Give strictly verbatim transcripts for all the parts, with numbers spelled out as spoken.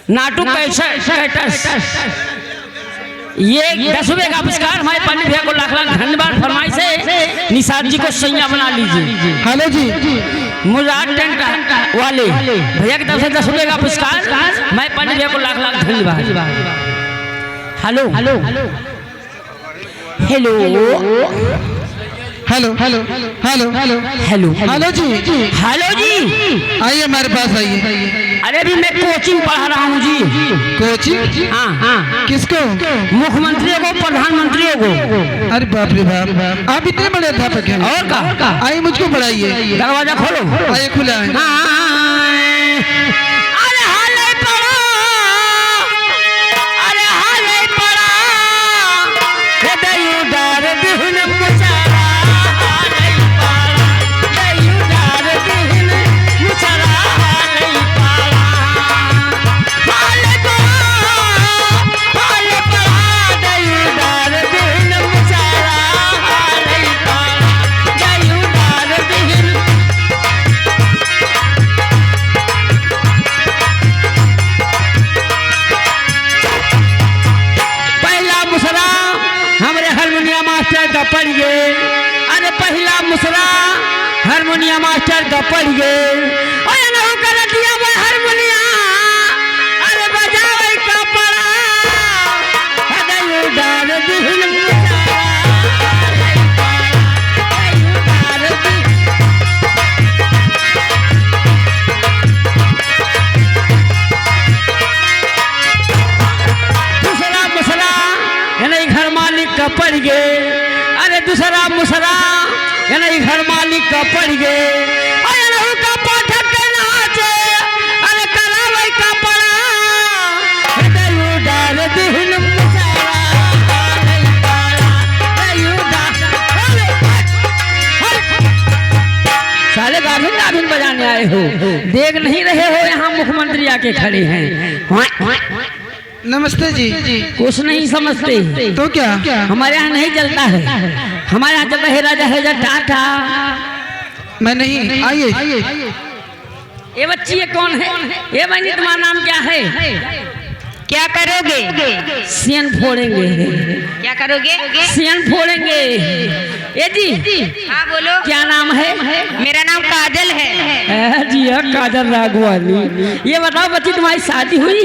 नाटू कैसे कैटस। ये दस रुपए का पुरस्कार हमारे पंडित भैया को लाख लाख धन्यवाद। फरमाइश है निषाद जी को सैया बना लीजिए। हेलो जी। मुराद टेंट वाले भैया की तरफ से दस रुपए का पुरस्कार। मैं पंडित भैया को लाख लाख धन्यवाद। Hello. Hello. Hello, hello, hello, hello. Hello. Hello जी। हेलो जी। आइए, हमारे पास आइए। अरे, अभी मैं कोचिंग पढ़ा रहा हूँ जी। कोचिंग? हाँ, हाँ। किसको? मुख्यमंत्रियों को, प्रधानमंत्रियों को। अरे बाप रे बाप, आप इतने बड़े अध्यापक हैं। और का? आइए, मुझको पढ़ाइए। दरवाजा खोलो। आइए, खुला है। हाँ। अरे हाले पड़ा, अरे हाले पड़ा, हे दयू डार दिहिन मुसरा, हाले पड़ा, दयू डार दिहिन मुसरा, हाले पड़ा, हाले पड़ा, हाले पड़ा, दयू डार दिहिन मुसरा, हाले पड़ा, दयू डार दिहिन। पहला मुसरा हमरे हारमोनिया मास्टर का पड़ गए। अरे पहला मुसरा हारमोनिया मास्टर का पड़ गए। अरे नहु कर दिया वो हारमोनिया, अरे बजावे का पड़ा। अरे उधार दिहिन मुसरा, अरे उधार दिहिन। दूसरा मुसरा, यानी घर मालिक का पड़ गए। अरे दूसरा मुसरा, यानी घर मालिक का पड़ गए। अरे रहू का पाठक के नाचे, अरे करावे का पड़ा। हे दयू डार दिहिन मुसरा, अरे पड़ा, दयू डार, अरे हट, हट। साले गाभिन गाभिन बजाने आए हो, देख नहीं रहे हो यहाँ मुख्यमंत्री आके खड़े हैं। नमस्ते जी। कुछ नहीं समझते। तो क्या? हमारे यहाँ नहीं चलता है। हमारे यहाँ चलता है राजा है जा टाटा। मैं नहीं, आइए। ये बच्ची, ये कौन है? ये बहनी, तुम्हारा नाम क्या है? क्या करोगे? सियन फोड़ेंगे। क्या करोगे? सियन फोड़ेंगे। ए जी। हाँ, बोलो। क्या नाम है? मेरा नाम काजल है। ए जी, हाँ, काजल राघवानी। ये बताओ बच्ची, तुम्हारी शादी हुई?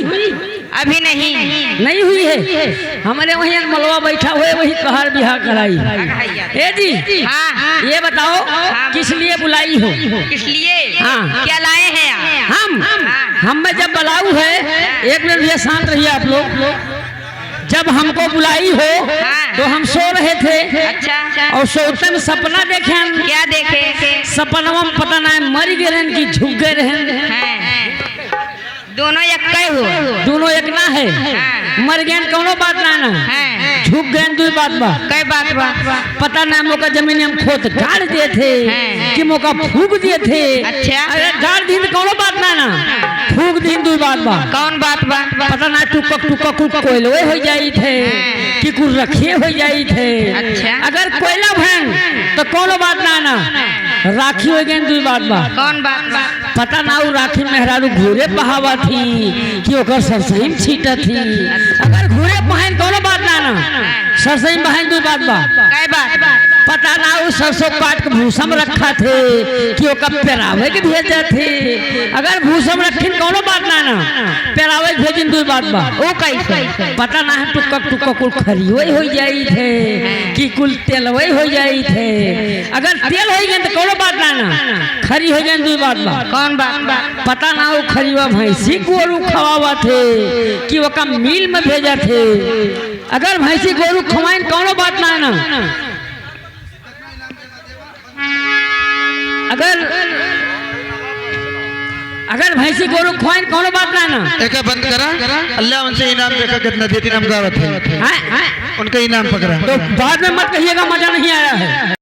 अभी नहीं। नहीं हुई है? हमारे वहीं मलवा बैठा हुए, वही तोहार बियाह कराई। ए जी, हाँ। ये बताओ, हाँ। किस लिए बुलाई हो? किस लिए? हाँ। क्या लाए हैं आप? हम? हाँ। हम में जब बुलाऊ है, एक मिनट भैया, शांत रहिए आप लोग। जब हमको बुलाई हो, हाँ। तो हम सो रहे थे। अच्छा। और सोते में सपना देखे हम। क्या देखे? सपनवा में पता ना है, मर गए रहन कि झुक गए रहन। हाँ। दोनों एक कै हो? दोनों एक ना है। हाँ। मर गए, कौनो बात ना ना। हाँ। झुक गए, दुई बात बा। कै बात बा? पता ना, मोका जमीन हम खोद गाड़ दिए थे हाँ। कि मोका फूक दिए थे। अच्छा। अरे गाड़ दी तो कौनो बात ना ना, फूक दी दुई बात बा। कौन बात बा? पता ना, टुकक टुकक कुल कोयलवे हो जाई थे हाँ। कि कुल रखिए हो जाई थे। अच्छा। अगर कोयला भैन तो कौनो बात ना ना, राखी हो गए, दुई बात बा। कौन बात बा? पता ना उ राखी मेहरारू घूरे पहावा थी कि ओकर सरसई में छीटा थी। अगर घूरे पहाइन कौनो बात ना ना, सरसई में बहाइन दुई बात बा। कै बात? पता ना उ सरसों काट के भूसा में रखा थे कि ओकर पेरावे के भेजा थे। अगर भूसा में रखिन कौनो बात ना ना, पेरावे के भेजिन दुई बात बा। ओ कैसे? पता ना है टुक्का टुक्का कुल खरियो हो जाई थे कि कुल तेलवे हो जाई थे। अगर तेल हो गए तो कौनो बात ना ना, खरी हो गए दुई बात बा। कौन बात बा? पता ना वो खरिवा भैंसी गोरू खवावा थे कि ओका मिल में भेजा थे। अगर भैंसी गोरू खवाइन कौनो बात ना ना, अगर अगर भैंसी गोरू खवाइन कौनो बात ना ना। एका बंद करा, अल्लाह उनसे इनाम देखा कितना देती नाम गावत है। हाँ, हाँ। उनका इनाम पकड़ा। तो बाद में मत कहिएगा मजा नहीं आया है।